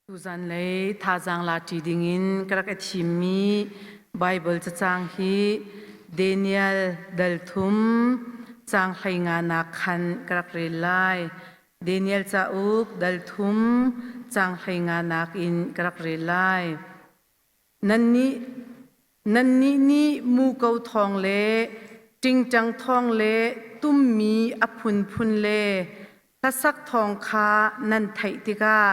Tuzanlei thazaang la ṭi dingin ka rak i thimmi Baibal cacang hi Daniel dal thum caang hleinganak khan ka rak rel lai. Daniel cauk dal thum caang hleinganak in ka rak rel lai. Nannih nannih nih muko thawng le ṭingṭang thawng le tummi a phunphun le Hlasak thawng kha nan theih tikah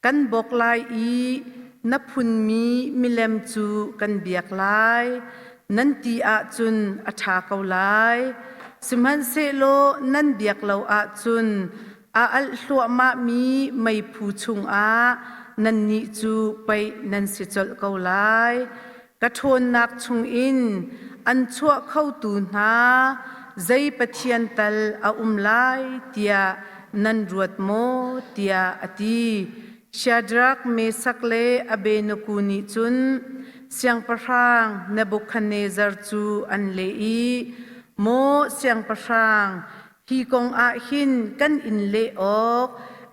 kan bawk lai i na phunmi milem cu kan biak lai, nan ti ahcun a ṭha ko lai. Sihmanhsehlaw nan biak lo ahcun a alh hluahmahmi meiphu chungah nannih cu paih nan si colh ko lai. Ka ṭhawnnak chungin an chuah khotu hna zei pathian tal a um lai tiah nan ruat maw? tiah a ti. Shadrach, Meshach le Abednego nih cun siangpahrang Nebuchadnezzar cu an leh i, Maw siangpahrang, hi kong ah hin kan in leh awk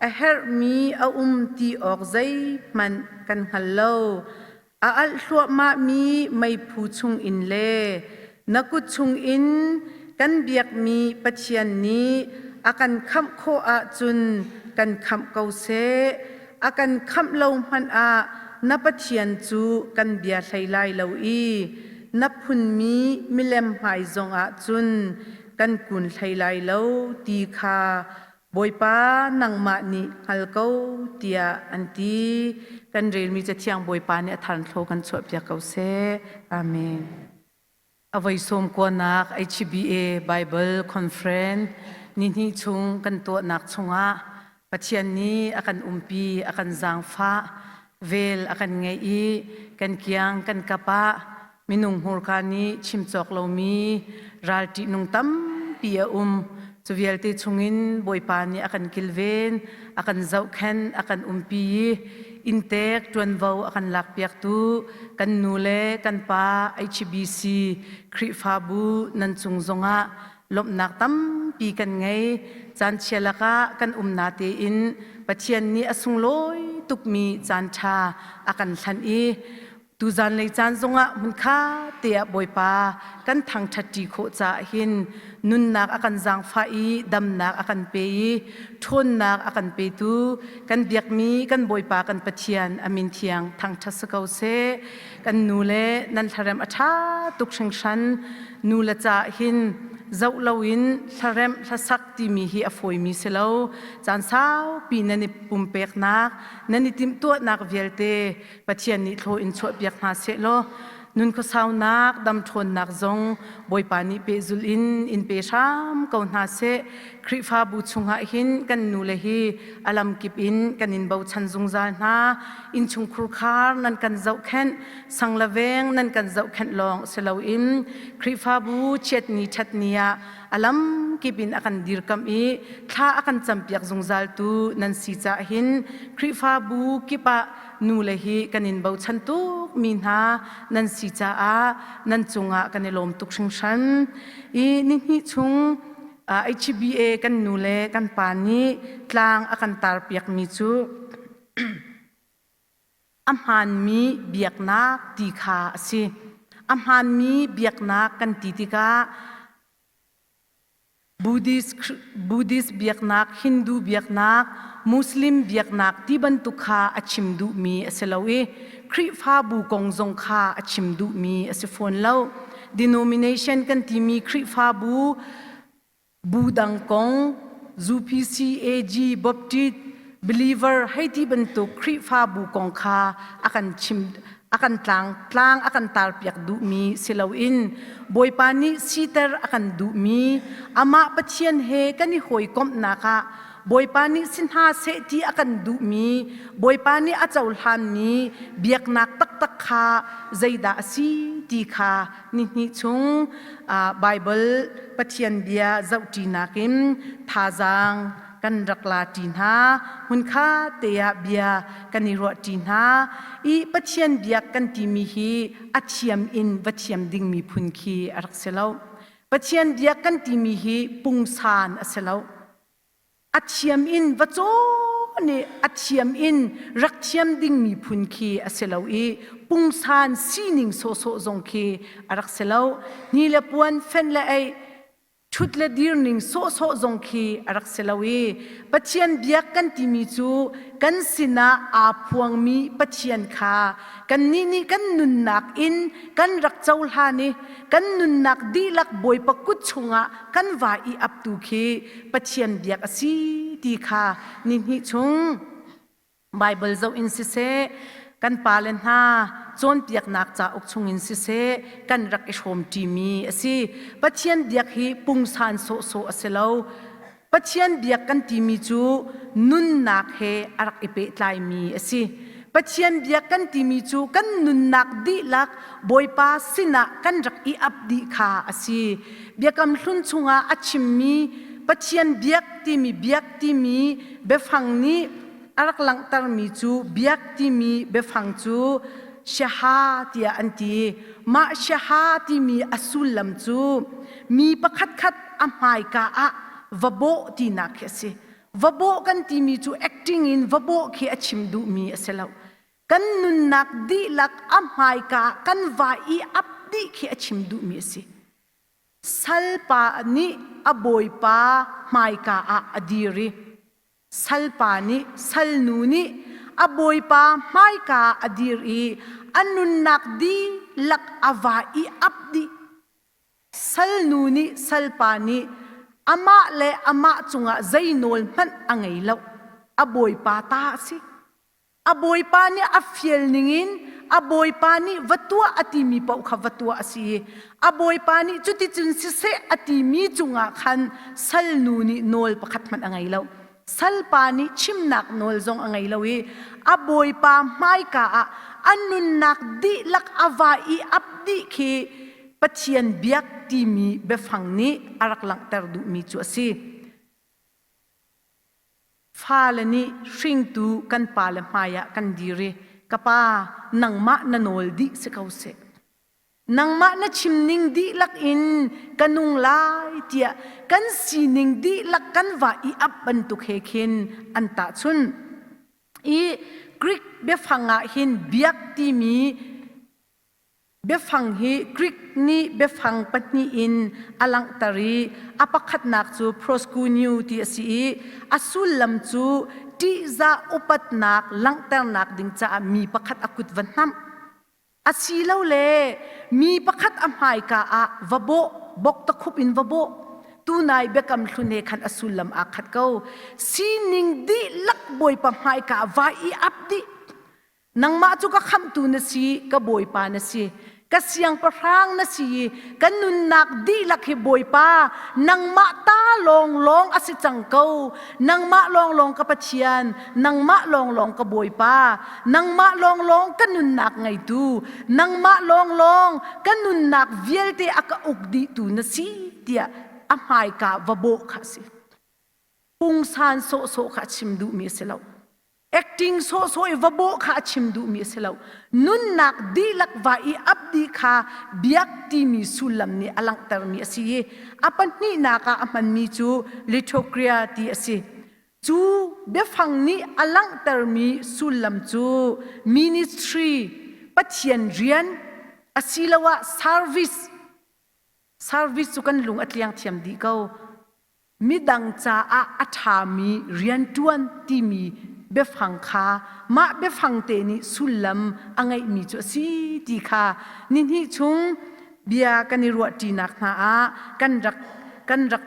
a herhmi a um ti awk zeihmanh kan hngal lo. A alh hluahmahmi meiphu chungin le na kut chungin kan biakmi Pathian nih a kan khamh khawh ahcun kan khamh ko seh. A kan khamh lo hmanh ah na Pathian cu kan bia hlei lai lo i na phunmi milem hmai zongah cun kan kun hlei lai lo ti kha Bawipa nangmah nih hngal ko tiah an ti. Kan relmi Cathiang Bawipa nih a tharthlo kan chuahpiak ko seh. Amen. A voi sawm kuanak HBA Bible Conference nihnih chung kan tuahnak chungah Pathian nih a kan umpi, a kan zaangfah, vel a kan ngeih i kan kiang kan kap ah Minung hmurka nih chim cawk lomi ral ṭihnung tampi a um. Cu vialte chungin Bawipa nih a kan kilven, a kan zohkhenh, a kan umpi i inntek ṭuanvo a kan lakpiaktu kan nu le kan pa HBC Khrihfabu nan cung zongah lawmhnak tampi kan ngei. Caan chia lakah kan umna tein Pathian nih a sunglawi tukmi caan ṭha a kan hlanh i Tuzan lei caan zongah hmunkha te ah Bawipa kan thangṭhatṭi khawh caah hin nunnak a kan zaangfah i damnak a kan pe i ṭhawnnak a kan petu kan biakmi kan Bawipa kan Pathian a min thiang thangṭhat si ko seh. Kan nu le nan hlarem a ṭha tuk hringhran nu le caah hin zoh loin hlaremh hlasak timi hi a fawimi si lo. Caan saupi nan i pumpeknak nan i timhtuahnak vialte Pathian nih thlaw in chuahpiak hna sehlaw nun khuasaunak dam ṭhawnnak zong Bawipa nih pehzulh in in pe hram ko hna seh. Khrihfabu chungah hin kan nule hi a lamkip in kan in bochan zungzal hna. Innchungkhur khar nan kan zohkhenh, sang le veng nan kan zohkhenh lawng si loin Khrihfabu chiatni ṭhatni ah a lamkip in a kan dirkamh i thla a kan campiak zungzaltu nan si caah hin Khrihfabu kip ah nule hi kan in bochan tuk mi hna nan si caah nan cungah kan i lawm tuk hringhran. I nihnih chung HBA kan nu le kan pa nih tlang a kan tarpiak mi cu a hmaanmi biaknak ti kha a si. A hmaanmi biaknak kan ti tikah Buddhist, Buddhist biaknak, Hindu biaknak, Muslim biaknak ti bantuk kha a chim duhmi a si lo i Khrihfabu kong zong kha a chim duhmi a si fawn lo. Denomination kan timi Khrihfabu bu dang kong UPC, AG, Baptist, believer hei ti bantuk Khrihfabu kong kha a kan chim a kan tlang tlang a kan tarpiak duhmi si loin Bawipa nih siter a kan duhmi amah Pathian he kan i hawikomhnak ah Bawipa nih si hna seh ti a kan duhmi Bawipa nih a cohlanmi biaknak taktak kha zeidah a si ti kha nihnih chung Baibal Pathian bia zohṭinak in thazaang kan rak la ṭi hna hmunkha te ah bia kan i ruah ṭi hna i Pathian biak kan timi hi a thiam in va thiam dingmi phun khi a rak si lo Pathian biak kan timi hi pungsan a si lo a thiam in va cawk. nih a thiam in rak thiam dingmi phun khi a si lo i pungsan sining sawhsawh zong khi a rak si lo. Ni le puan fenh le ei ṭhut le dir ning sawhsawh zong khi a rak si lo i Pathian biak kan timi cu kan sinah aa phuangmi Pathian kha kannih nih kan nunnak in kan rak cohlan i kan nunnak dihlak Bawipa kut chungah kan va i aptu khi Pathian biak a si ti kha ni hnih chung Baibal zoh in siseh, kan pale hna cawnpiaknak cauk chungin siseh, kan rak i hrawm ṭimi a si. Pathian biak hi pungsan sawhsawh a si lo. Pathian biak kan timi cu nunnak he a rak i pehtlaimi a si. Pathian biak kan timi cu kan nunnak dihlak Bawipa sinah kan rak i ap dih kha a si. Biakam hlun chungah a chimmi Pathian biak timi biak timi biafang nih a rak langhtermi cu biak timi biafang cu shaha tiah an ti. Mah shaha timi a sullam cu mi pakhatkhat a hmaika ah va bawh tinak khi a si. Va bawh kan timi cu acting in va bawh khi a chim duhmi a si lo. Kan nunnak dihlak a hmaika ah kan va i ap dih khi a chim duhmi a si. Salpa nih a bawipa hmaika ah a dir i Salpa nih salnu nih a bawipa hmaika a dir i a nunnak dihlak a va i ap dih. Salnu nih salpa nih amah le amah cungah zei nawl hmanh a ngei lo. A bawipa ta a si. A bawipa nih a fial ningin a bawipa nih va tuah a timi paoh kha va tuah a si i a bawipa nih cuticun siseh a timi cungah khan salnu nih nawl pakhat hmanh a ngei lo. Salpa nih chimnak nawl zong a ngei lo i a bawipa hmaika ah a nunnak dihlak a va i ap dih khi Pathian biak timi biafang nih a rak langhter duhmi cu a si. Fale nih hringtu kan pale hmaiah kan dir i ka pa nangmah na nawl dih si ko seh. Nangmah na chim ning dihlak in ka nung lai tiah kan sining dihlak kan va i ap bantuk he khin an tahchun. I Greek biafang ah hin biak timi Biafang hi Greek nih biafang pahnih in a langhter i a pakhatnak cu proskuneo ti a si i a sullam cu ṭihzah upatnak langhternak ding caah mi pakhat a kut va hnamh asilole mi pakhat a hmaika ah va bawh bok takhup in va bawh tunai biakam hlun he khan a sullam aa khat ko sining dihlak bawipa hmaika ah vai i ap dih Nangmah cu ka khamhtu na si, ka Bawipa na si. Ka siangpahrang na si i ka nunnak dihlak hi Bawipa, nangmah ta lawnglawng a si cang ko. Nangmah lawnglawng ka Pathian, nangmah lawnglawng ka Bawipa, nangmah lawnglawng ka nunnak ngeitu, nangmah lawnglawng ka nunnak vialte a ka uk dihtu na si, tiah a hmaika va bawh kha a si. Pungsan sawhsawh kha a chim duhmi a si lo. Acting sawhsawh i va bawh kha a chim duhmi a si lo. Nunnak dihlak va i ap dih kha biak timi sullam nih a langhtermi a si i a pahnihnak ah a hmanmi cu lithokria ti a si. Cu biafang nih a langhtermi sullam cu ministry, Pathian rian asiloah service. Service cu kan lung a tliang thiam dih ko. Midang caah a ṭhami rianṭuan timi biafang kha mah biafang te nih sullam a ngeihmi cu a si ti kha nihnih chung bia kan i ruahṭinak hna ah kan rak kan rak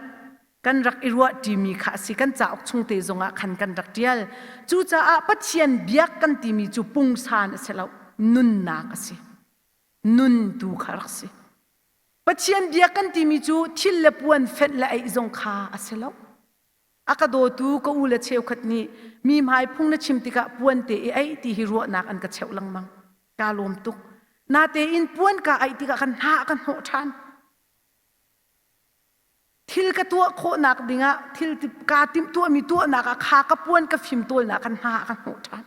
kan rak i ruahṭimi kha a si. Kan cauk chung te zongah khan kan rak ṭial. Cucaah Pathian biak kan timi cu pungsan a si lo, nunnak a si. Nun tu kha rak si. Pathian bia kan timi cu thil le puan fenh le eih zong kha a si lo. A ka dawtu ka u le cheukhat nih mi hmai phung na chim tikah puan te i eih ti hi ruahnak an ka cheuh lengmang. Kaa lawm tuk. Natein puan ka aih tikah kan hna a ka hnawh ṭhan. Thil ka tuah khawhnak dingah thil kaa timhtuahmi tuahnak ah kha ka puan ka fimtawlnak kan hna a ka hnawh ṭhan.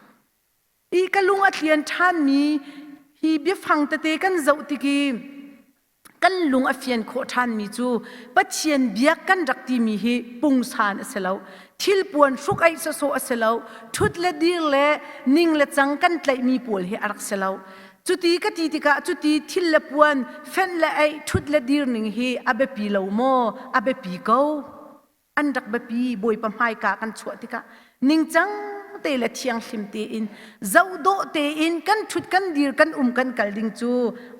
I ka lung a tlian ṭhanmi hi biafang tete kan zoh tik i ka Kan lung a fian khawh ṭhanmi cu Pathian biak kan rak timi hi pungsan a si lo. Thil puan hruk aih sawsawh a si lo. Ṭhut le dir le ning le cang kan tlaihmi pawl hi a rak si lo. Cuti ka ti tikah cuti thil le puan fenh le aih ṭhut le dir ning hi a biapi lo maw? A biapi ko. An rak biapi Bawipa hmaika kan chuah tikah ningcang te le thianghlim tein zohdawh tein kan ṭhut kan dir kan um kan kal ding cu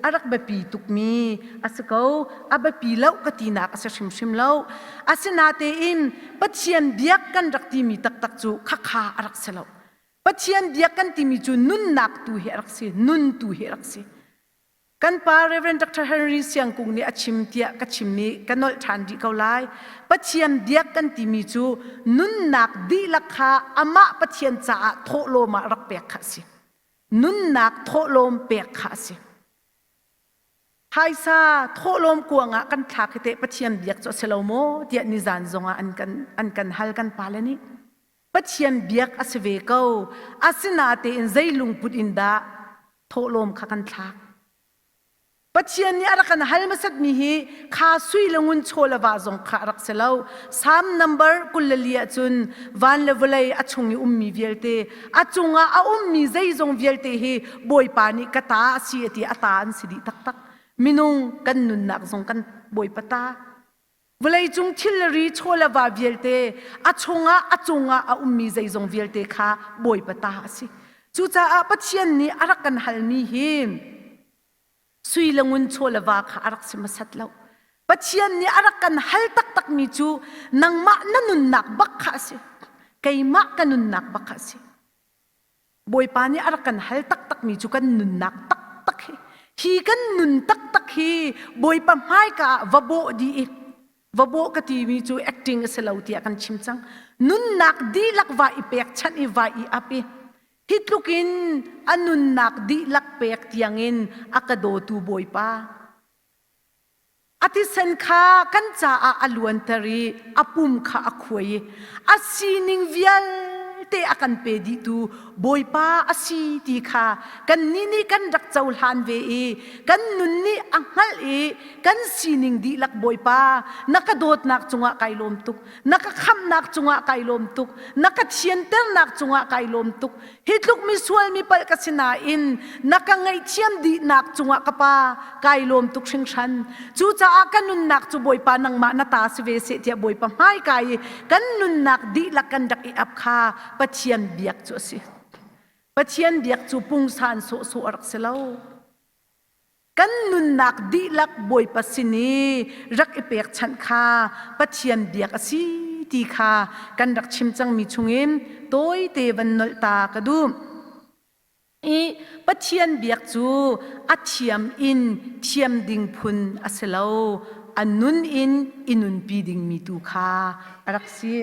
a rak biapi tukmi a si ko. A biapi lo ka tinak a si hrimhrim lo. Asinatein Pathian biak kan rak timi taktak cu khakha a rak si lo. Pathian biak kan timi cu nunnak tu hi a rak si, nun tu hi a rak si. Kan pa Reverend Dr. Henry Siangkung nih a chim tiah ka chimmi ka nolh ṭhan rih ko lai. Pathian biak kan timi cu nunnak dihlak kha amah Pathian caah thawhlawm ah rak pek kha a si. Nunnak thawhlawm pek kha a si. Phaisa thawhlawm kuang ah kan thlak hi teh Pathian biak cu a si lo maw tiah nizan zongah an kan an kan hal kan pale nih. Pathian biak a si ve ko. Asinatein zei lungput in dah thawhlawm kha kan thlak? Pathian nih a rak kan hal hmasatmi hi kha sui le ngun chaw le va zong kha a rak si lo. Psalm number 24 ahcun van le vawlei a chung i ummi vialte, a cungah a ummi zeizong vialte hi Bawipa nih ka ta a si a ti a ta an si dih taktak. Minung kan nunnak zong kan Bawipa ta. Vawleicung thilri chaw le va vialte a chungah a cungah a ummi zeizong vialte kha Bawipa ta a si. Cucaah Pathian nih a rak kan halmi hi sui le ngun chaw le va kha a rak si hmasat lo. Pathian nih a rak kan hal taktakmi cu nangmah na nunnak bak kha a si. Keimah ka nunnak bak kha a si. Bawipa nih a rak kan hal taktakmi cu kan nunnak taktak hi hi kan nun taktak hi Bawipa hmaika ah va bawh dih i va bawh ka timi cu acting a si lo tiah kan chim cang nunnak dihlak va i pekchanh i va i ap i hi tluk in a nunnak dihlak pek tiangin a ka dawtu Bawipa A thisen kha kan caah a luanter i a pum kha a khuai i a sining vialte a kan pe dihtu Bawipa a si ti kha kannih nih kan rak cohlan ve i kan nun nih a hngalh i kan sining dihlak Bawipa na ka dawtnak cungah kai lawm tuk na ka khamhnak cungah kai lawm tuk na ka thianternak cungah kai lawm tuk Hi tluk misual mi palh ka si nain na ka ngaihthiam dihnak cungah ka pa kai lawm tuk hringhran. Cucaah ka nunnak cu Bawipa nangmah na ta si ve seh tiah Bawipa hmaika i kan nunnak dihlak kan rak i ap kha Pathian biak cu a si. Pathian biak cu pungsan sawhsawh a rak si lo. Kan nunnak dihlak Bawipa sin i rak i pekchanh kha Pathian biak a si ti kha kan rak chim cangmi chungin tawite van nolh ta ka duh. I Pathian biak cu a thiam in thiam ding phun a si lo, a nun in i nunpi dingmi tu kha a rak si.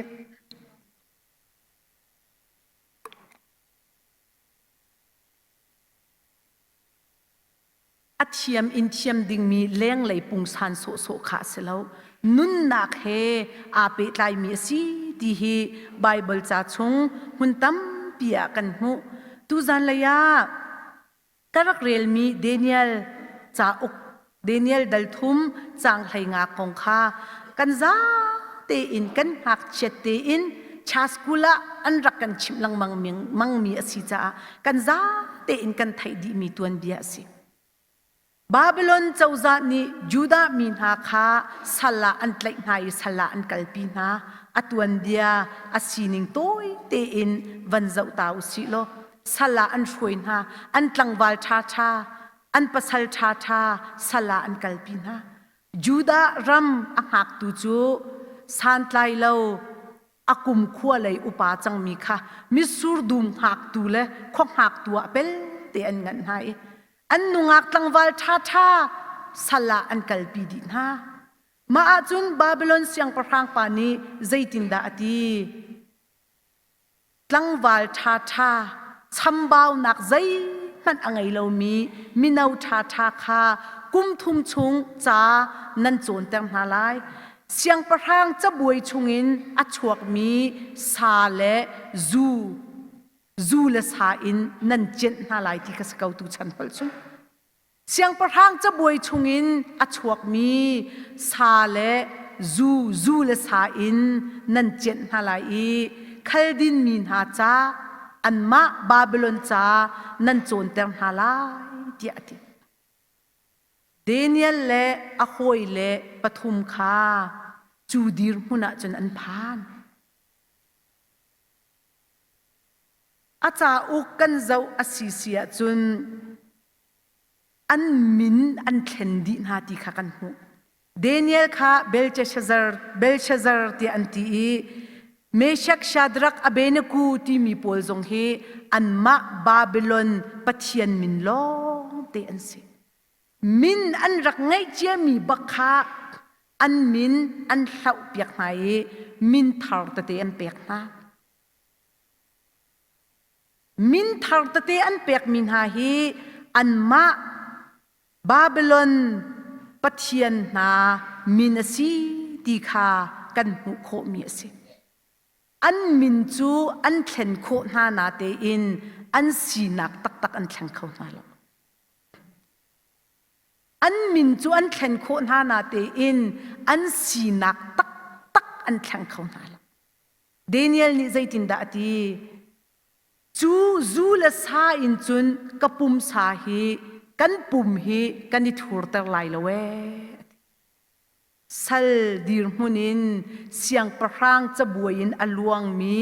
A thiam in thiam dingmi lenglei pungsan sawhsawh kha a si lo. Nunnak he aa pehtlaimi a si ti hi Baibal ca chung hmun tampi ah kan hmuh. Tuzan lei ah ka rak relmi Daniel cauk Daniel dal thum caang 15 kong kha kan za tein kan ngakchiat tein cha school ah an rak kan chimh lengmang mangmi a si caah kan za tein kan theih dihmi tuanbia a si. Babylon cozah nih Judah mi hna kha sal ah an tlaih hna i sal ah an kalpi hna. A tuanbia a sining tawi tein van zoh ta u sih law sal ah an hruai hna, an tlangval ṭhaṭha, an pasal ṭhaṭha sal ah an kalpi hna. Judah ram a hngaktu cu santlai lo a kumkhua lei upa cangmi kha mitsur dum hngaktu le khua hngaktu ah pelte an nganh hna i an nungak tlangval ṭhaṭha sal ah an kalpi dih hna. Mah ahcun Babilon siangpahrang pa nih zeitindah a ti? Tlangval ṭhaṭha chambaunak zeihmanh a ngei lomi mino ṭhaṭha kha kum thum chung ca nan cawnter hna lai. Siangpahrang cabuai chungin a chuakmi sa le zu, zu le sa in nan cianh hna lai ti kha si ko tuchan holh cu. Siangpahrang cabuai chungin a chuakmi sa le zu, zu le sa in nan cianh hna lai i Khaldin mi hna ca anmah Babilon ca nan cawnter hna lai, tiah a ti. Daniel le a hawile pathum kha cu dirhmun ah cun an phan. A cauk kan zoh a si si ahcun an min an thlen dih hna ti kha kan hmuh. Daniel kha Belteshazzar, Belshazzar tiah an ti i Meshach, Shadrach, Abednego timi pawl zong hi anmah Babylon pathian min lawng te an si. Min an rak ngeih ciami bak kha an min an hloh piak hna i min thar tete an pek hna. Min thar tete an pekmi hna hi anmah Babylon pathian hna min a si ti kha kan hmuh khawhmi a si. An min cu an thlen khawh hna natein an sinak taktak an thleng kho hna lo. An min cu an thlen khawh hna natein an sinak taktak an thleng kho hna lo. Daniel nih zeitindah a ti? Cu zu le sa in cun ka pumsa hi kan pum hi kan i thurter lai lo ee. Sal dirhmun in siangpahrang cabuai in a luangmi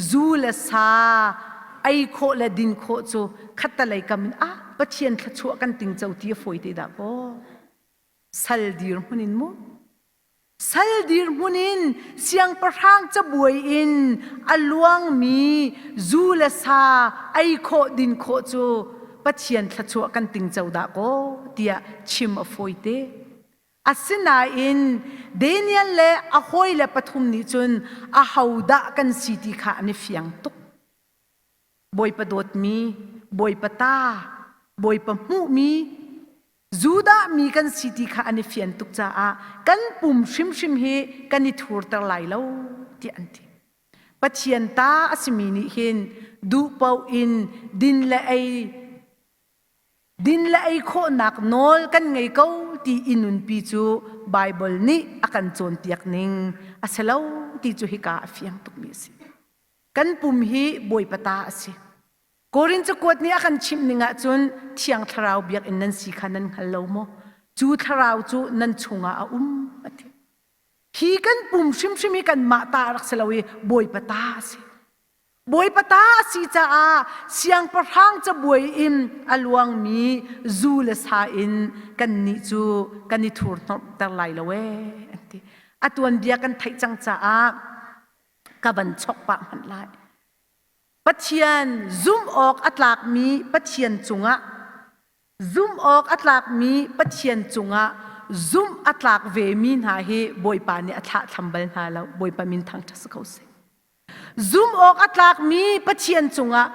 zu le sa ei khawh le din khawh cu khattalei kam in ah Pathian thluachuah kan tingco ti a fawi te dah kaw. Sal dirhmun in mu. Sal dirhmun in siangpahrang cabuai in a luangmi zu le sa ei khawh din khawh cu Pathian thluachuah kan tingco dah kaw tiah chim a fawite. Asinain Daniel le a hawile pathum nih cun ahodah kan si ti kha an i fiang tuk. Bawipa dawtmi, Bawipa ta, Bawipa hmuhmi, Judah mi kan si ti kha an i fian tuk caah kan pum hrimhrim hi kan i thurter lai lo tiah an ti. Pathian ta a simi nih hin duh paoh in din le ei din le ei khawhnak nawl kan ngei ko ti i nunpi cu Baibal nih a kan cawnpiak ning a si lo ti cu hika a fiang tukmi a si. Kan pum hi Bawipa ta a si. Korin cakuat nih a kan chimh ning ahcun Thiang Thlarau biakinn nan si kha nan hngal lo maw? Cu thlarau cu nan chungah a um a ti. Hi kan pum hrimhrim hi kanmah ta a rak si lo i Bawipa ta a si. Bawipa ta a si caah siangpahrang cabuai in a luangmi zu le sa in kannih cu kan i thurhnawmhter lai lo ee an ti. A tuanbia kan theih cang caah ka van chok pah hmanh lai. Pathian zumh awk a tlakmi Pathian cungah zumh awk a tlakmi Pathian cungah zumh a tlak vemi hna hi Bawipa nih a thlahthlam bal hna lo. Bawipa min thangṭhat si ko seh. Zumh awk a tlakmi Pathian cungah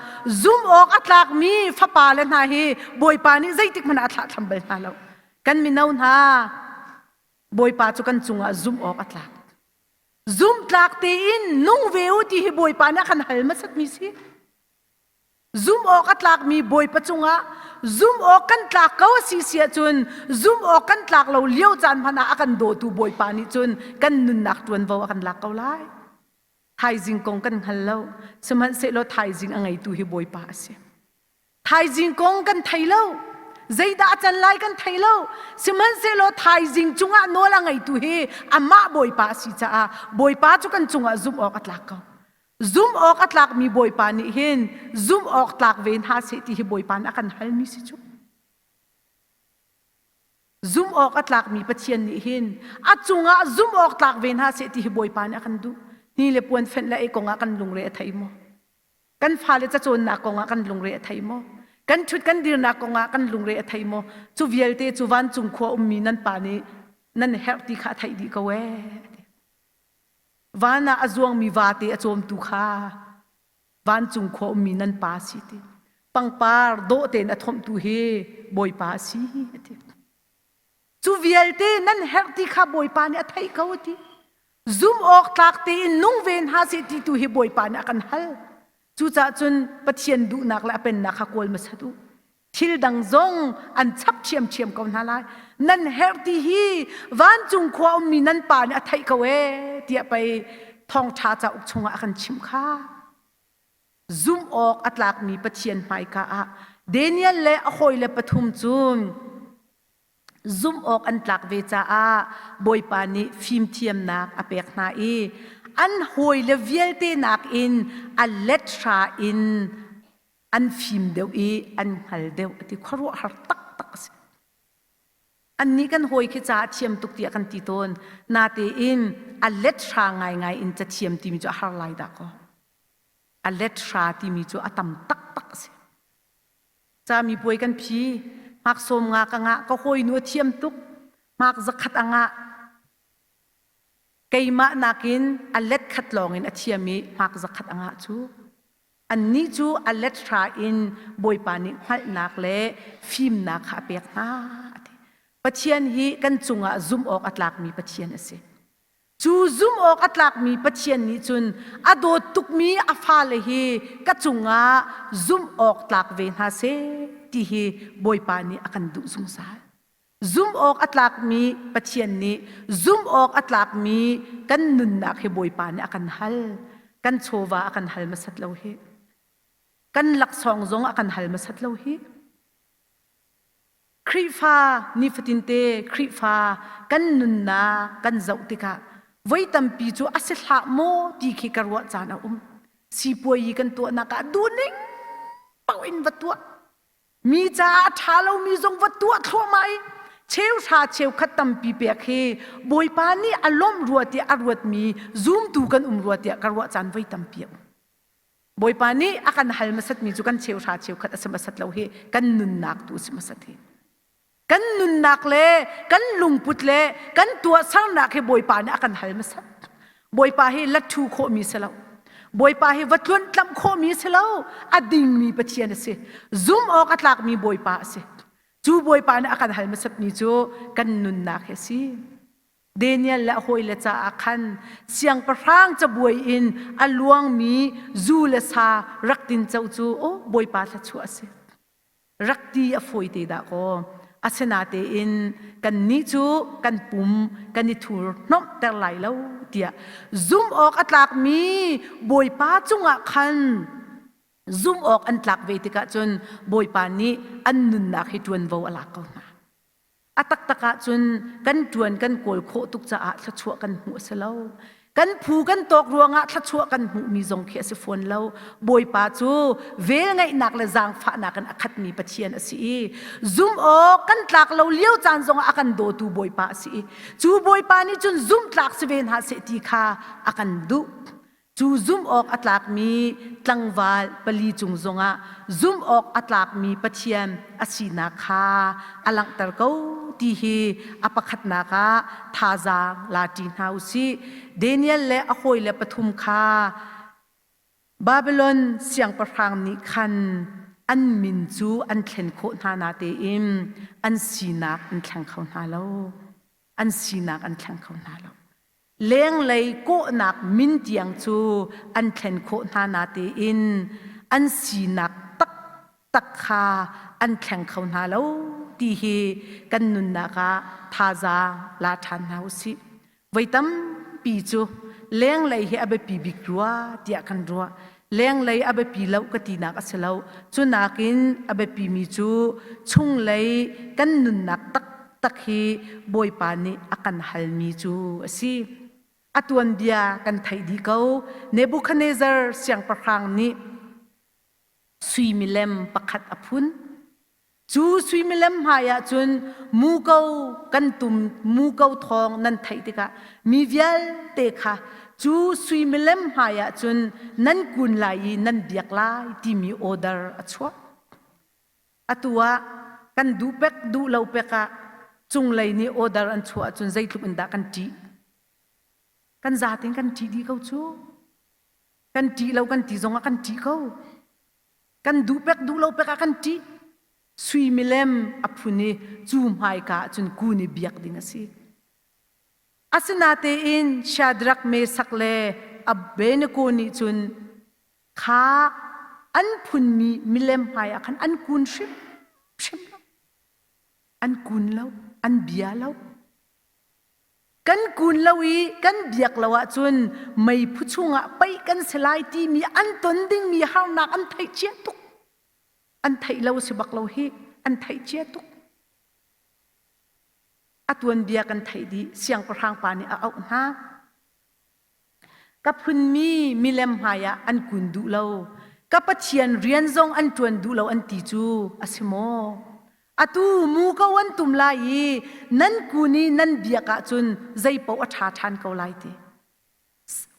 zumh awk a tlakmi fapa le hna hi Bawipa nih zeitik hmanh ah a thlahthlam bal hna lo. Kan mino hna Bawipa cu kan cungah zumh awk a tlak. Zumhtlak tein nung ve u ti hi Bawipa nih a kan hal hmasatmi si. Zumh awk a tlakmi Bawipa cungah zumh awk kan tlak ko a si si ahcun zumh awk kan tlak lo lio caan hmanh ah a kan dawtu Bawipa nih cun kan nunnak ṭuanvo a kan lak ko lai. Thaizing kong kan hngal lo. Sihmanhsehlaw thaizing a ngeitu hi Bawipa a si. Thaizing kong kan thei lo. Zeidah a can lai kan thei lo. Sihmanhsehlaw thaizing cungah nawl a ngeitu hi amah Bawipa a si caah Bawipa cu kan cungah zumh awk a tlak ko. Zumh awk a tlakmi Bawipa nih hin zumh awk tlak ve hna seh ti hi Bawipa nih a kan halmi si cu. Zumh awk a tlakmi Pathian nih hin a cungah zumh awk tlak ve hna seh ti hi Bawipa nih a kan duh. Ni le puan fenh le ei kongah kan lungre a thei maw? Kan fale cacawnnak kongah kan lungre a thei maw? Kan ṭhut kan dirnak kongah kan lungre a thei maw? Cu vialte cu vancung khua ummi nan pa nih nan herh ti kha a theih dih ko ee. Van ah a zuangmi vate a cawmtu kha vancung khua ummi nan pa si ti. Pangpar dawh tein a thomhtu hi Bawipa a si a ti. Cu vialte nan herh ti kha Bawipa nih a theih ko a ti. Zumh awk tlak tein nung ve hna seh ti tu hi Bawipa nih a kan hal. Cucaah cun Pathian duhnak le a pennak kha kawl hmasat u. Thil dang zong an chap ṭhiamṭhiam ko hna lai. Nan herh ti hi vancung khua ummi nan pa nih a theih ko ee tiah pei thawngṭha cauk chungah a kan chimh kha. Zumh awk a tlakmi Pathian hmaika ah Daniel le a hawile pathum cu zumh awk an tlak ve caah Bawipa nih fimthiamnak a pek hna i an hawile vialte nakin a let hra in an fim deuh i an hngal deuh a ti khuaruahhar taktak a si. Annih kan hawi khi ca a thiam tuk tiah kan ti tawn. Natein a let hra ngaingai in cathiam timi cu a har lai dah kaw. A let hra timi cu a tam taktak a si. Cami puai kan phi, hmak sawm nga ka ngah, ka hawinu a thiam tuk, hmak zakhat a ngah. Keimah nakin a let khat lawngin a thiam i hmak zakhat a ngah cu. Annih cu a let hra in Bawipa nih hngalhnak le fimnak kha a pek hna a ti. Pathian hi kan cungah zumh awk a tlakmi Pathian a si. Cu zumh awk a tlakmi Pathian nih cun a dawt tukmi a fale hi ka cungah zumh awk tlak ve hna seh ti hi Bawipa nih a kan duh zungzal. Zumh awk a tlakmi Pathian nih zumh awk a tlakmi kan nunnak hi Bawipa nih a kan hal. Kan chawva a kan hal hmasat lo hi. Kan laksawng zong a kan hal hmasat lo hi. Khrihfa nifatinte Khrihfa kan nunnak kan zoh tikah voi tampi cu a si hlah maw ti khi ka ruah caan a um. Sipuai kan tuahnak ah duhning paoh in va tuah. Mi caah a ṭha lomi zong va tuah thluahmah i cheuhra cheukhat tampi pek hi Bawipa nih a lawmh rua tiah a ruatmi zumtu kan um rua tiah ka ruah caan voi tampi a um. Bawipa nih a kan hal hmasatmi cu kan cheuhra cheukhat a si hmasat lo hi kan nunnak tu a si hmasat hi. Kan nunnak le kan lungput le kan tuahsernak hi Bawipa nih a kan hal hmasat. Bawipa hi lathu khawhmi si lo. Bawipa hi va tluanhtlamh khawhmi si lo. A dingmi Pathian a si. Zum awk a tlakmi Bawipa a si. Cu Bawipa nih a kan hal hmasatmi cu kan nunnak hi a si. Daniel le a hawile caah khan siangpahrang cabuai in a luangmi zu le sa rak tinco cu aw Bawipa thluachuah a si. Rak ti a fawi te dah kaw. Asinatein kannih cu kan pum kan i thur hnawmhter lai lo tiah zumh awk a tlakmi Bawipa cungah khan zumh awk an tlak ve tikah cun Bawipa nih an nunnak hi ṭuanvo a lak ko hna. A taktak ahcun kan ṭuan kan kawl khawh tuk caah thluachuah kan hmuh a si lo. Kan phu kan tawk ruangah thluachuah kan hmuhmi zong khi a si fawn lo. Bawipa cu velngeihnak le zaangfahnak in a khatmi Pathian a si i zumh awk kan tlak lo lio caan zongah a kan dawtu Bawipa a si i cu Bawipa nih cun zumhtlak si ve hna seh ti kha a kan duh. Cu zumh awk a tlakmi tlangval pali cung zongah zumh awk a tlakmi Pathian a sinak kha a langhter ko ti hi a pakhatnak ah thazaang la ṭi hna u sih. Daniel le a hawile pathum kha Babilon siangpahrang nih khan an min cu an thlen khawh hna natein an sinak an thleng kho hna lo. An sinak an thleng kho hna lo. Lenglei kawhnak min tiang cu an thlen khawh hna natein an sinak taktak kha an thleng kho hna lo ti hi kan nunnak ah thazaang la ṭhan hna u sih. Voi tampi cu lenglei hi a biapi bik rua tiah kan ruah. Lenglei a biapi lo ka tinak a si lo. Cu nakin a biapimi cu chunglei kan nunnak taktak hi Bawipa nih a kan halmi cu a si. A tuanbia kan theih dih ko. Nebuchadnezzar siangpahrang nih sui milem pakhat a phun. Cu suimilem hmai ah cun muko kan tum muko thawng nan theih tikah mi vialte kha cu suimilem hmai ah cun nan kun lai i nan biak lai timi order a chuah. Atu ah kan duh pek duh lo pek ah cunglei nih order an chuah ahcun zeitluk in dah kan ṭih. Kan zatin kan ṭih dih ko cu. Kan ṭih lo kan ti zongah kan ṭih ko. Kan duh pek duh lo pek ah kan ṭih. Sui milem a phun i cu hmaika ah cun kun i biak ding a si. Asinatein Shadrach, Meshach le Abednego nih cun kha an phunmi milem hmai ah khan an kun hrimhrim. Hrim lo. An kun lo, an bia lo. Kan kun lo i kan biak lo ahcun meiphu chungah paih kan si lai timi an ton dingmi harnak an theih cia tuk. An theih lo si bak lo hi, an theih cia tuk. A tuanbia kan theih dih, siangpahrang pa nih a auh hna. Ka phunmi milem hmaiah an kun duh lo. Ka Pathian rian zong an ṭuan duh lo an ti cu a si maw? Atu muko an tum lai i nan kun i nan biak ahcun zeipaoh a ṭha ṭhan ko lai ti.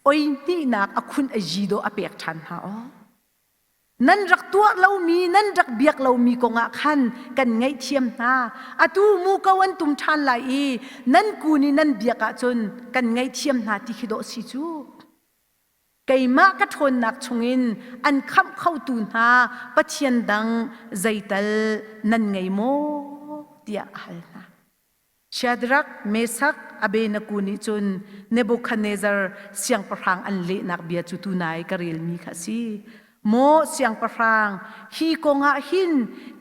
Oi hnihnak a khun a yi dawh a pek ṭhan hna aw. Nan rak tuah lomi, nan rak biak lomi kongah khan kan ngaihthiam hna. Atu muko an tum ṭhan lai i nan kun i nan biak ahcun kan ngaihthiam hna ti khi dawh si cu. Keimah ka ṭhawnnak chungin an khamh khotu hna Pathian dang zeital nan ngei maw? tiah a hal hna. Shadrach, Meshach, Abednego nih cun Nebuchadnezzar siangpahrang an lehnak bia cu tunai ka relmi kha a si. Maw siangpahrang, hi kongah hin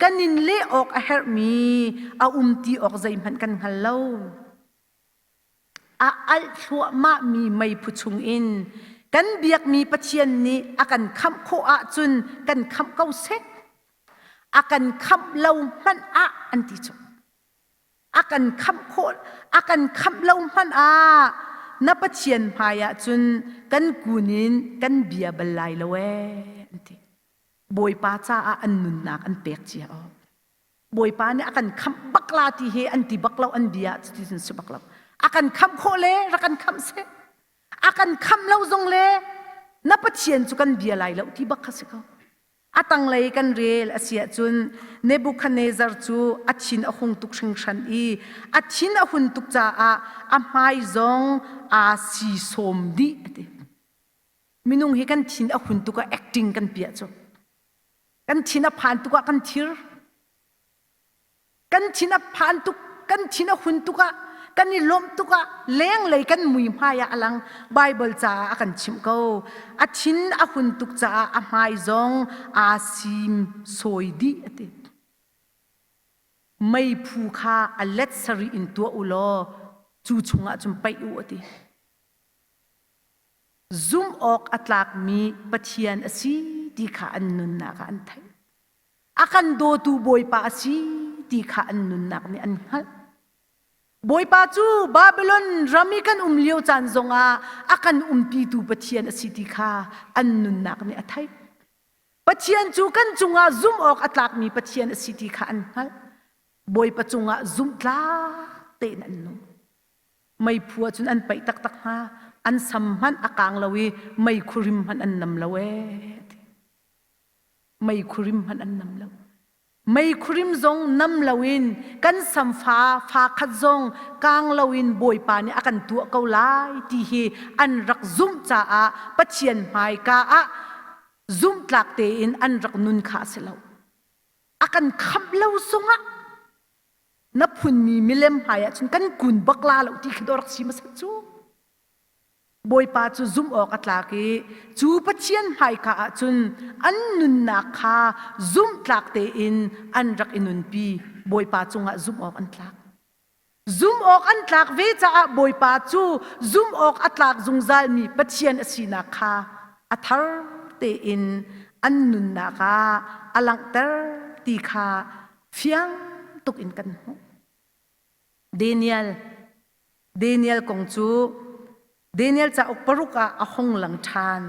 kan in leh awk a herhmi a um ti awk zeihmanh kan hngal lo. A alh thluahmahmi meiphu chungin kan biakmi Pathian nih a kan khamh khawh ahcun kan khamh ko seh. A kan khamh lo hmanh ah an ti cu. A kan khamh khawh a kan khamh lo hmanh ah na Pathian hmai ah cun kan kun in kan bia bal lai lo ee an ti. Bawipa caah an nunnak an pek cia awk. Bawipa nih a kan khamh bak la ti hi an ti bak lo an bia cuti cun si bak lo. A kan khamh khawh le rak kan khamh seh. A kan khamh lo zong le na Pathian cu kan bia lai lo ti bak kha si ko. A tanglei kan rel a si ahcun Nebuchadnezzar cu a thin a hung tuk hringhran i a thin a hun tuk caah a hmai zong aa sisawm dih a ti. Minung hi kan thin a hun tuk ah acting kan piah cu. Kan thin a phan tuk ah kan thir. Kan thin a phan tuk, kan thin a hun tuk ah, kan i lawmh tuk ah lenglei kan mui hmai ah a lang. Baibal caah a kan chimh ko. A thin a hun tuk caah a hmai zong aa sim sawi dih a ti. Meiphu kha a let sarih in tuah u law cu chungah cun paih u a ti. Zumh awk a tlakmi Pathian a si ti kha an nunnak ah an theih. A kan dawtu Bawipa a si ti kha an nunnak nih an hngalh. Bawipa cu Babilon ram i kan um lio caan zongah a kan umpitu Pathian a si ti kha an nunnak nih a theih. Pathian cu kan cungah zumh awk a tlakmi Pathian a si ti kha an hngalh. Bawipa cungah zumhtlak tein an nung. Meiphu ah cun an paih taktak hna. An sam hmanh a kang lo i meikhu rim hmanh an nam lo ee. Meikhu rim hmanh an nam lo. Meikhu rim zong nam loin kan samfa fa khat zong kang loin Bawipa nih a kan tuah ko lai ti hi an rak zumh caah Pathian hmaika ah zumhtlak tein an rak nun kha a si lo. A kan khamh lo zongah na phunmi milem hmai ah cun kan kun bak la lo ti khi dawh rak si hmasat cu. Bawipa cu zumh awk a tlak i cu Pathian hmaika ah cun an nunnak kha zumhtlak tein an rak i nunpi. Bawipa cungah zumh awk an tlak. Zumh awk an tlak ve caah Bawipa cu zumh awk a tlak zungzalmi Pathian a sinak kha a thar tein an nunnak ah a langhter ti kha fiang tuk in kan hmuh. Daniel Daniel kong cu Daniel cauk paruk ah a hung lang ṭhan.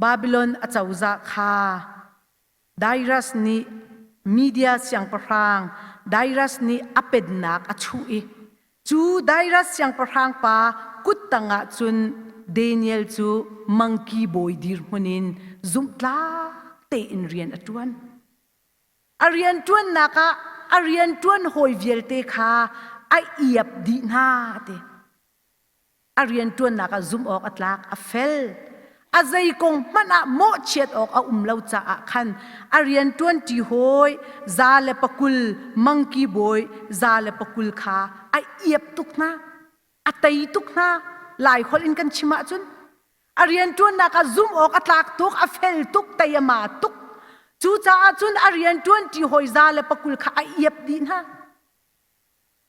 Babylon acozah kha Darius nih Media siangpahrang Darius nih a pennak a chuh i cu Darius siangpahrang pa kuttang ah cun Daniel cu mangki bawi dirhmun in zumhtlak tein rian a ṭuan. A rianṭuannak ah a rianṭuan hawi vialte kha a iap dih hna ti. A rianṭuannak ah zumh awk a tlak, a fel. A zei kong hmanh ah mawhchiat awk a um lo caah khan a rianṭuanṭi hawi za le pakul mangki bawi za le pakul kha a iap tuk hna. A tei tuk hna. Lai holh in kan chim ahcun a rianṭuannak ah zumh awk a tlak tuk, a fel tuk, tei a ma tuk. Cucaah cun a rian ṭuanṭi hawi za le pakul kha a iap dih hna.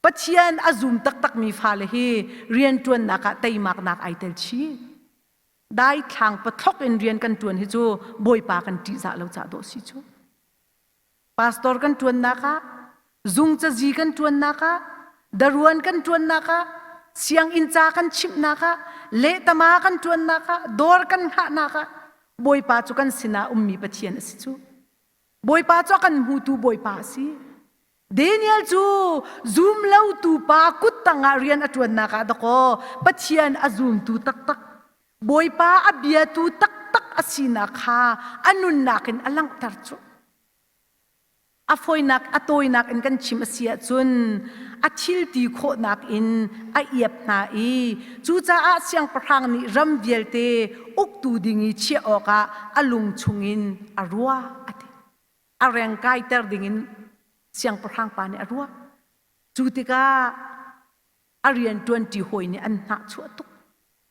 Pathian a zum taktakmi fale hi rianṭuannak ah teimaknak ai tel chih. Daithlang pathlok in rian kan ṭuan hi cu Bawipa kan ṭihzah lo cah dawh si cu. Pastor kan ṭuannak ah, zung cazi kan ṭuannak ah, daruan kan ṭuannak ah, sianginn ca kan chimhnak ah, lehtama kan ṭuannak ah, dawr kan hngahnak ah, Bawipa cu kan sinah ummi Pathian a si cu. Bawipa cu a kan hmutu Bawipa a si. Daniel cu zumlotu pa kut tangah rian a ṭuannak ah dakaw Pathian a zumtu taktak, Bawipa a biatu taktak a sinak kha a nunnak in a langhter cu. A fawinak, a tawinak in kan chim a si ahcun a thil ti khawhnak in a iap hna i cucaah siangpahrang nih ram vialte uktu ding i chiah awkah a lung chungin a ruah a ti. A reng kaiter dingin siangpahrang pa nih a ruah. Cu tikah a rian ṭuanṭi hawi nih an hnahchuah tuk.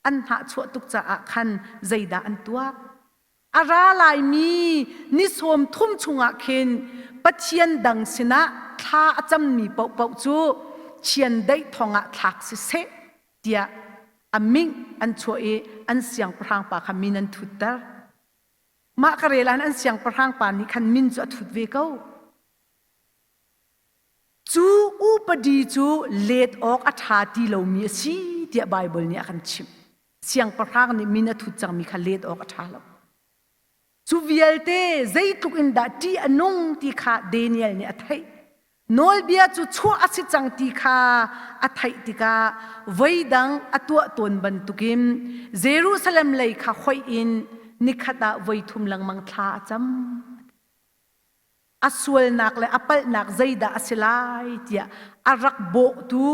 An hnahchuah tuk caah khan zeidah an tuah? A ra laimi ni sawm thum chungah khin Pathian dang sinah thla a cammi paohpaoh cu chiandeih thongah thlak siseh tiah a ming an chuah i an siangpahrang pa kha min an thutter. Mah ka rel ah an siangpahrang pa nih khan min cu a thut ve ko. Cu upadi cu let awk a ṭha ti lomi a si tiah Baibal nih a kan chimh. Siangpahrang nih min a thut cangmi kha let awk a ṭha lo. Cu vialte zeitluk in dah ṭih a nung ti kha Daniel nih a theih. Nawlbia cu chuah a si cang ti kha a theih tikah voidang a tuah tawn bantukin Jerusalem lei kha hoih in nikhat ah voithum lengmang thla a cam. A sualnak le a palhnak zeidah a si lai tiah a rak bawhtu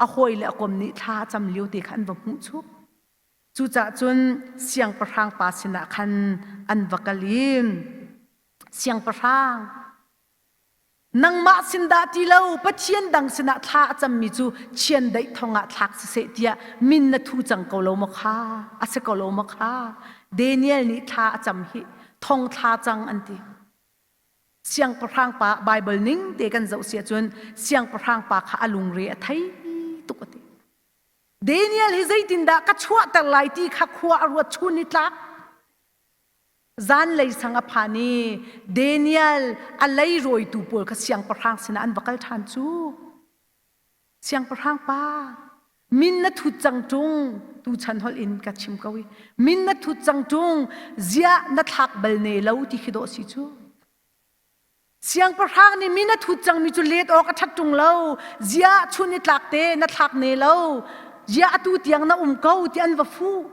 a hawi le a kom nih thla a cam lio te kha an va hmuh chuk. Cucaah cun siangpahrang pa sinah khan an va kal i siangpahrang nangmah sin dah ti lo Pathian dang sinah thla a cammi cu chiandeih thong ah thlak siseh tiah min na thu cang ko lo maw kha a si ko lo maw kha Daniel nih thla a cam hi thong thla cang an ti Siangpahrang pa Baibal ning te kan zoh si ahcun siangpahrang pa kha a lungre a thei tuk a ti. Daniel hi zeitindah ka chuahter lai ti kha khua a ruat chun i tlak. Zanlei sang a phan i Daniel a leirawitu pawl kha siangpahrang sinah an va kal ṭhan cu. Siangpahrang pa, min na thut cang ṭung, tuchan holh in ka chim ko i, min na thut cang ṭung, ziah na thlak bal ne lo ti khi dawh si cu. Siangpahrang nih min a thut cangmi cu let awk a ṭhat ṭung lo, ziah chun i tlak te na thlak ne lo, ziah atu tiang na um ko ti an va fuh.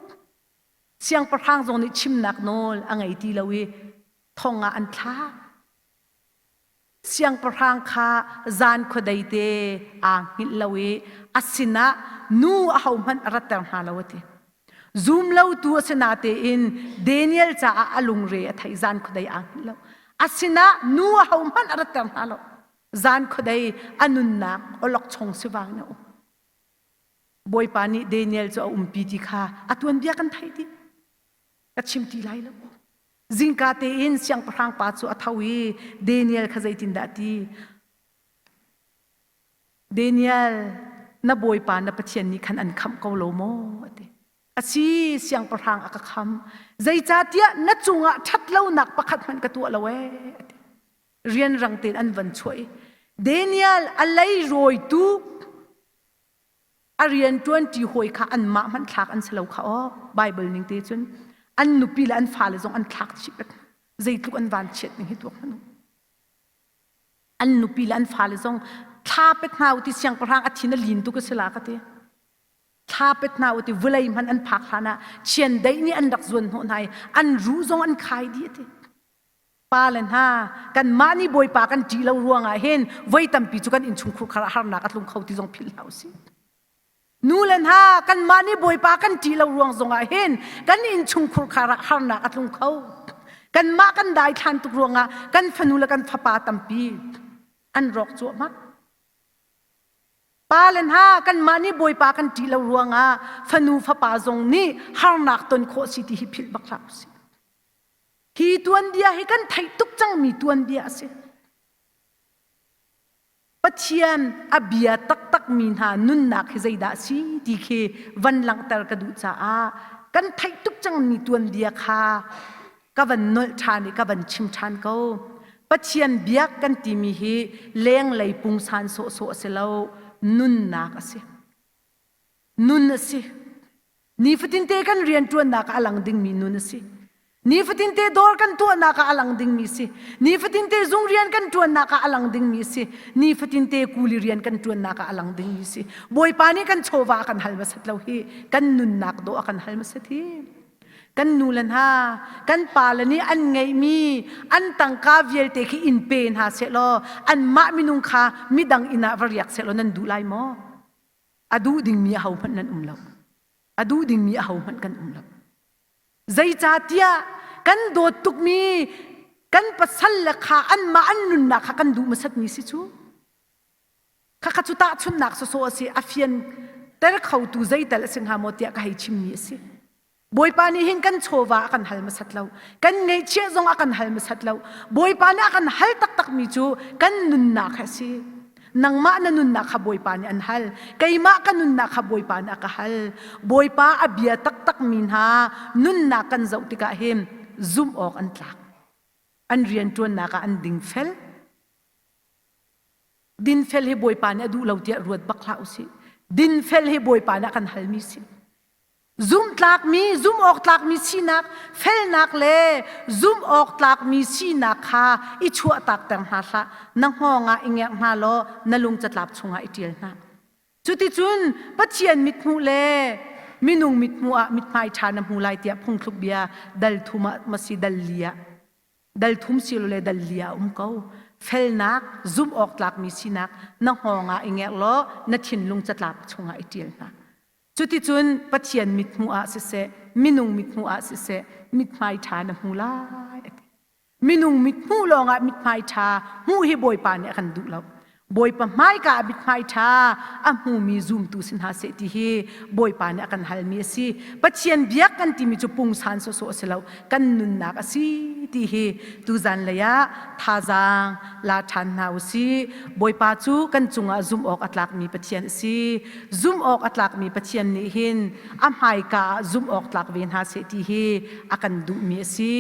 Siangpahrang zong nih chimnak nawl a ngei ti lo i thong ah an thlak. Siangpahrang kha zan khuadei te aa hngilh lo i a sinah nu ahohmanh a ratter hna lo a ti. Zum lotu a si natein Daniel caah a lungre a theih zan khuadei aa hngilh lo. A sinah nu ahohmanh a ratter hna lo. Zan khuadei a nunnak awlokchong sivang in a um. Bawipa nih Daniel cu a umpi ti kha a tuanbia kan theih dih. Ka chim ti lai lo. Zingka tein siangpahrang pa cu a tho i Daniel kha zeitindah a ti? Daniel, na bawipa na Pathian nih khan an khamh ko lo maw? A ti. A si, siangpahrang a ka khamh. Zeicahtiah na cungah ṭhatlonak pakhat hmanh ka tuah lo ee. A ti. Rianrang tein an van chuah i Daniel a leirawitu A rianṭuanṭi hawi kha anmah hmanh thlak an si lo kha aw Baibal ning te cun an nupi le an fale zong an thlak chih pek zeitluk an vanchiat ning hi tuak hmanh u. An nupi le an fale zong thla pet hna u ti siangpahrang a thin a lin tuk a si la ka ti. Thla pet hna u ti vulei hmanh an phak hlan ah chiandeih nih an rak zuan hnawh hna i an ruh zong an khai dih a ti. Pale hna, kanmah nih Bawipa kan ṭih lo ruangah hin voi tampi cu kan innchungkhur khar ah harnak a tlung kho ti zong philh hlah usih. Nu le hna, kanmah nih Bawipa kan ṭih lo ruang zongah hin kan innchungkhur khar ah harnak a tlung kho. Kanmah kan daithlan tuk ruangah kan fanu le kan fapa tampi an rawk cuahmah. Pale hna, kanmah nih Bawipa kan ṭih lo ruangah fanu fapa zong nih harnak ton khawh si ti hi philh bak hlah usih. Hi tuanbia hi kan theih tuk cangmi tuanbia a si. Pathian a bia taktakmi hna nunnak hi zeidah a si ti khi van langhter ka duh caah kan theih tuk cangmi tuanbia kha ka van nolh ṭhan i ka van chim ṭhan ko. Pathian biak kan timi hi lenglei pungsan sawhsawh a si lo, nunnak a si. Nun a si. Nifatinte kan rianṭuannak ah a lang dingmi nun a si. Nifatinte dawr kan tuahnak ah a lang dingmi si. Nifatinte zung rian kan ṭuannak ah a lang dingmi si. Nifatinte kuli rian kan ṭuannak ah a lang dingmi si. Bawipa nih kan chawva a kan hal hmasat lo hi kan nunnak dawh a kan hal hmasat hi. Kan nu le hna, kan pa le nih an ngeihmi an tangka vialte khi in pe hna sehlaw anmah minung kha midang inn ah va riak sehlaw nan duh lai maw? A duh dingmi ahohmanh nan um lo. A duh dingmi ahohmanh kan um lo. Zeicahtiah kan dawt tukmi kan pasal le kha anmah an nunnak kha kan duh hmasatmi si cu. Khakha cu tahchunhnak sawsawh a si, a fian ter khotu zeital a si hnga maw tiah ka hei chimmi a si. Bawipa nih hin kan chawva a kan hal hmasat lo. Kan ngeihchiah zong a kan hal hmasat lo. Bawipa nih a kan hal taktakmi cu kan nunnak hi a si. Nangmah na nunnak kha Bawipa nih an hal. Keimah ka nunnak kha Bawipa nih a ka hal. Bawipa a bia taktakmi hna nunnak kan zoh tikah hin zumh awk an tlak. An rianṭuannak ah an dingfel. Dinfel hi Bawipa nih a duh lo tiah ruat bak hlah usih. Dinfel hi Bawipa nih a kan halmi si. Zumhtlakmi, zumh awk tlakmi sinak, felnak le zumh awk tlakmi sinak kha i chuahtakter hna hlah. Na hngawng ah i ngerh hna law na lung catlap chungah i ṭial hna. Cuticun Pathian mithmuh le minung mithmuh ah mithmai ṭha na hmu lai tiah phungthluk bia dal thum ah masi dal li ah dal thum silole dal li ah um ko. Felnak, zumh awk tlakmi sinak na hngawng ah i ngerh law na thinlung catlap chungah i ṭial hna. Cuticun Pathian mithmuh ah siseh, minung mithmuh ah siseh, mithmai ṭha na hmu lai a ti. Minung mithmuh lawngah mithmai ṭha hmuh hi Bawipa nih a kan duh lo. Bawipa hmaika ah mithmai ṭha a hmumi zumtu si hna seh ti hi Bawipa nih a kan halmi a si. Pathian biak kan timi cu pungsan sawsawh a si lo, kan nunnak a si ti hi tuzan lei ah thazaang la ṭhan hna u sih. Bawipa cu kan cungah zumh awk a tlakmi Pathian a si. Zumh awk a tlakmi Pathian nih hin a hmaika ah zumh awk tlak ve hna seh ti hi a kan duhmi a si.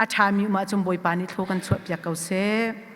A ṭhami um ahcun Bawipa nih thlaw kan chuahpiak ko seh.